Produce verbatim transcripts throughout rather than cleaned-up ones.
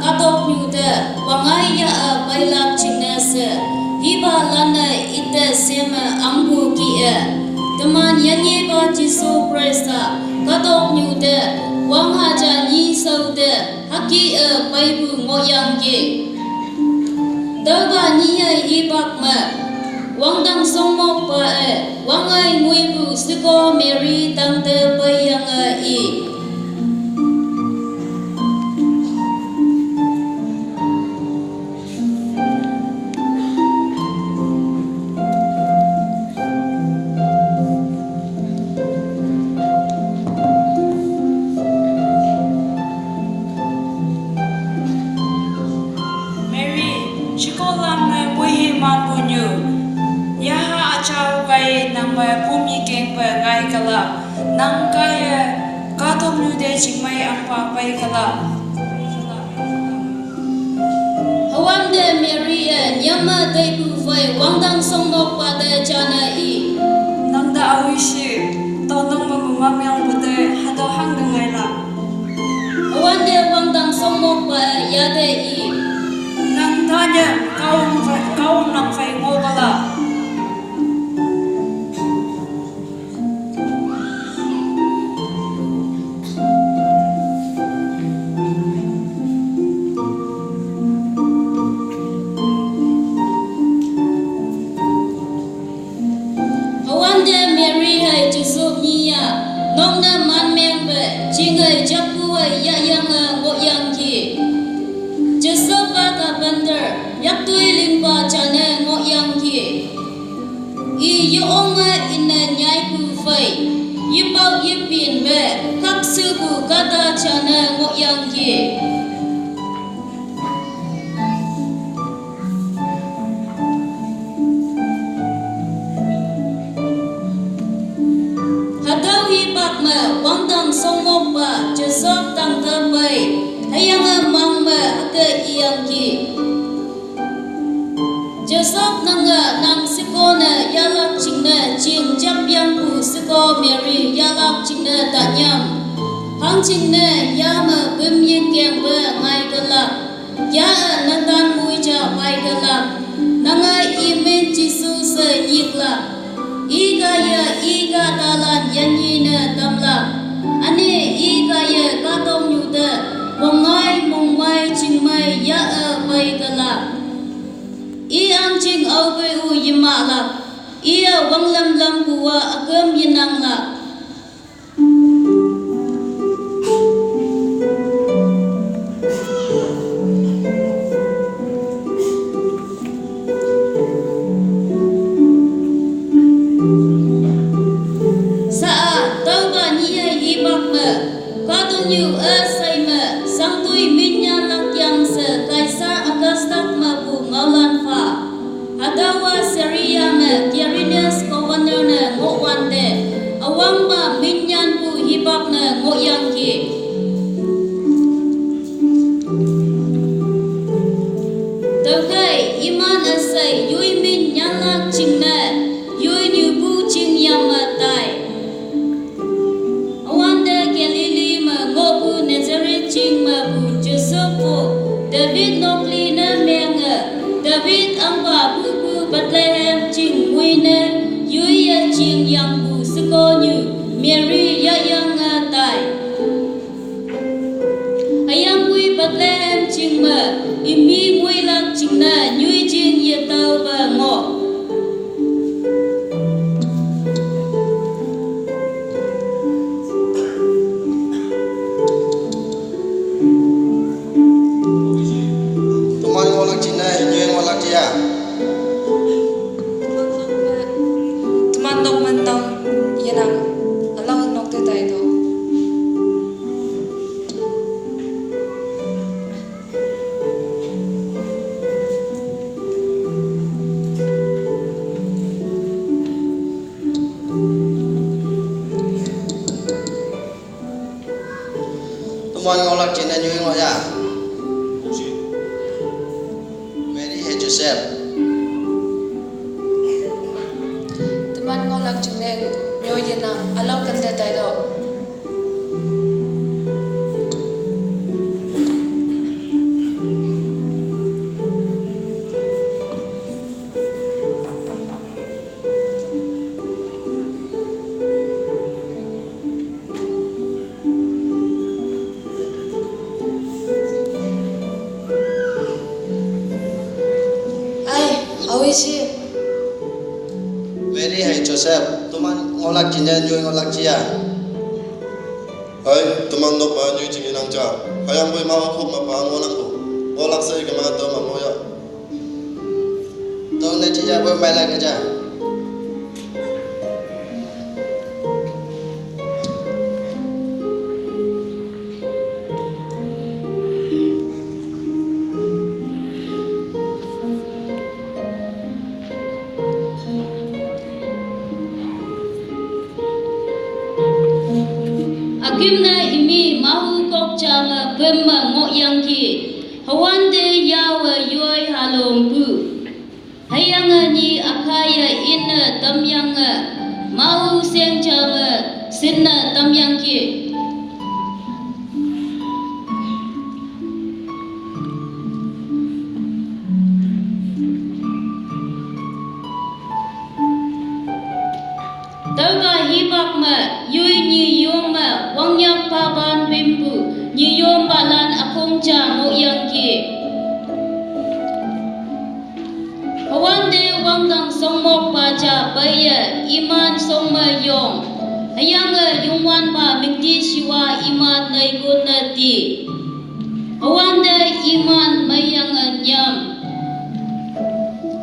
Katok nyu te wangai ya a pailak chingne se, hiba lanne ite seme angbu ki e. Teman yanyiba Jesu Khrista katok nyu te wang haja nyi sau te haki e paibu ngoyang ki. Dauba nyi e hibak me wangdang songmok pa e wangai nguibu siko Mary tang te paiyang e i. Mary, shiko lang me puhi man punyu. Yaha achau kai nang me pumi keng pe ngai kala. Nang kaya katom nyu de chingmai angpa pai kala. Hawande Mary e nyama daibu fai wangdang songmok pa de chana i. Nang da awi shi, tau nang ma mama miang bu de, hatau hang de ngai la. Hawande wangdang songmok pa e yade i. Nang da nye, kau nang fai, kau nang fai ngo kala. Hawande Mary hai Joseph nyi ya, nong ne man meng be, jing hai jakpu hai ya yang a ngoyang ki. Joseph ba carpenter, yaktui ling ba chane ngoyang ki. I yong a ine nyai bu fai, yipau yipin be, kak su bu kata chane ngoyang ki. Hatau hibak me wangdang songmok ba Joseph tang te pai, hayang a mang me hake iyang ki. Joseph nang a nang siko ne yalak ching ne ching jap yang bu siko Mary yalak ching ne tanyam. Hang ching ne ya me bim yik yang be ngai galak. Ya a natan mui ja pai galak. Nang a imin Jisu se nyik lak. I ga ya, i ga talan yan yi ne tam lak. Ane i ga ya ka tong nyu te. Mong ngai, mong mai, ching mai, ya a pai galak. I ang ching au bai u yi ma lak. I a wang lam lam bu wa a gam yi nang lak. Sa a, tau ba ni a yi bak me, ka tong yu a sai me, sang tui min nyan lak yang se, kai sa a ka stak ma bu ngau lan fa. Hatau a Syria me Quirinius governor ne ngoh wan te, awang ma min nyan bu hibak ne ngoh yang ki. Tau kai, iman a sai, yui min nyan lak ching ne, yui nyu bu ching yang ma tai. Awande Galilee me ngoh bu Nazareth ching me bu Joseph bu David nokli ne meng e, David ang ba bu bu Bethlehem ching ngui ne, yui ye ching yang bu seko nyu, Mary ya yang a tai. Ayang ngui Bethlehem ching me, imi ngui lak ching ne, nyui ching ye tau ba ngoh. Teman ngolak cina, inyo ngolak tia. Teman nok mentang, yenang, alau nok te tai do. Teman ngolak cina nyui ngolak ya. Mary he Joseph. Teman ngolak cina nyui yenang alau kente tayo. Mary hai Joseph, teman ngolak jingne nyoi ngolak jia. Hai, teman nok ma nyoi jing inang ja. Hayang boi ma khop ma pa ngolang ko. Ngolak sai kema tao ma ngoya. Tao ne jia boi mailak ja. Aküm ne imi mahu kok ja me püm me ngohyangki. Hüwante yawe yoi halom pu. Hüyange nyi akhaiye inne tamyange mahu seng ja me sinne tamyangki. Tüopa hipak me, yoi nyi yong me, wangnyak paban pimpu, nyi yong palan akong ja ngohyangki. Hüwante wangdang songmok pa ja peiye, iman song me yong. Hüyange Youngwanpa müktishiwa iman neigun ne ti. Hüwante iman meiyange nyam.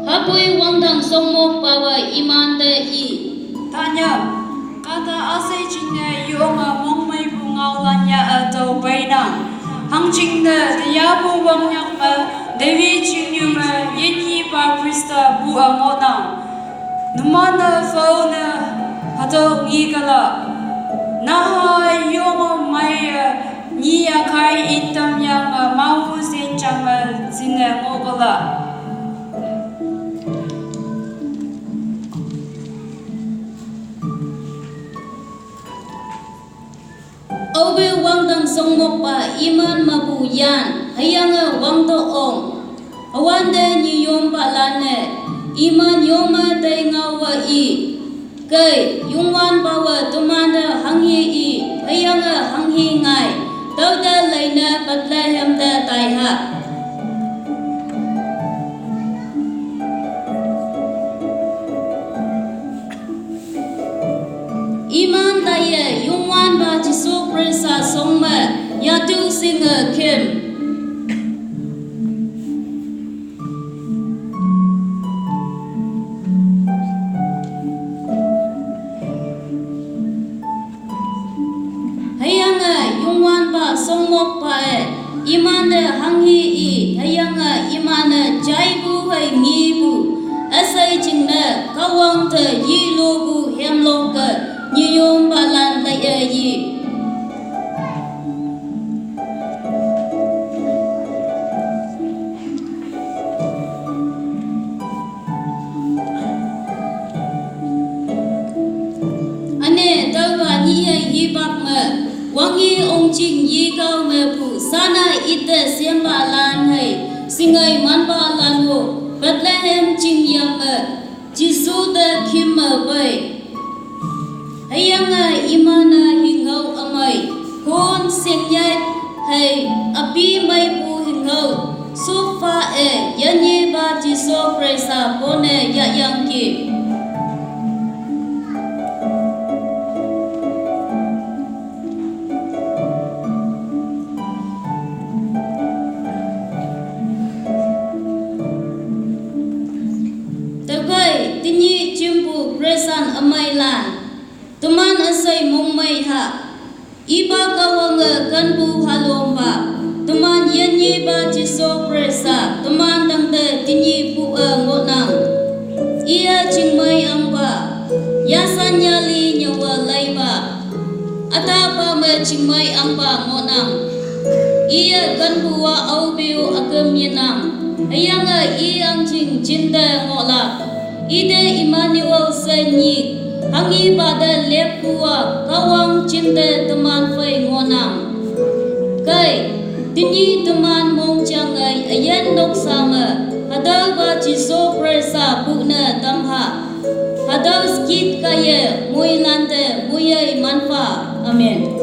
Hüpoi wangdang songmok pawe imante i. Tanyam, kahta üshei jingne yonge mongmeipu ngaolan ya-e tao peinang. Hangjingne teyapu wangnyak me, David chingnyu me, yinyipa Khrista pu-a ngohnang. Numan-e phao ne hatüo ngi kala. Naha yonge meiye, nyi akhai in tamyange mahu seng ja me sinne ngoh kala. Aope wangdang songmokpa iman mepu yan, hüyange wangto ong. Hüwante nyi yongpalan-e, iman yong me tei ngaowe i. Kei, Youngwanpawe temante hanghe i, hüyange hanghe ngai. Tüote leine Bethlehem te taiha. Iman taiye Youngwanpa Jesu Khrista shong me yatu shinge küm. Hüyange Youngwanpa shongmokpa-e, imante hanghe i, hüyange iman-e jaipu hei ngepu, üshei jingne Kahwang te yilopu hemlok-e, nyi yongpalan laiye i. Üne tüopa nyiye hipak me, wanghe ongjing yikao mepu sana ite shempalan hei, shingai manpalan-o, Bethlehem chingyang me, Jesu te khim me pei. Hüyange iman-e hinghao ümei, khon shingyai hei, üpi meipu hinghao, shokpha-e, yinyepa Jesu Khrista pone yahyangki. Tüokhei, tenyih jimpu Christian ümeilan, teman üshei mongmei ha. Ipa Kahwange kenpu halompa, teman yinyepa Jesu Khrista, teman tangte tenyih pu-e ngohnang. Iye chingmei ahngpa, yasan yali nyawe leipa, ütapa me chingmei ahngpa ngohnang. Iye kenpu-a aope-o üküm yenang, hüyange i ahngjing jinte ngohlak. Ite Emmanuel she nyik, hanghepa te leppu-a Kahwang jinte teman phei ngohnang. Kei, tenyih teman mongjange üyin noksa me, hatüopa Jesu Khrista pu ne tamha. Hatüo skit kaiye moilante moiyei manpha. Amen.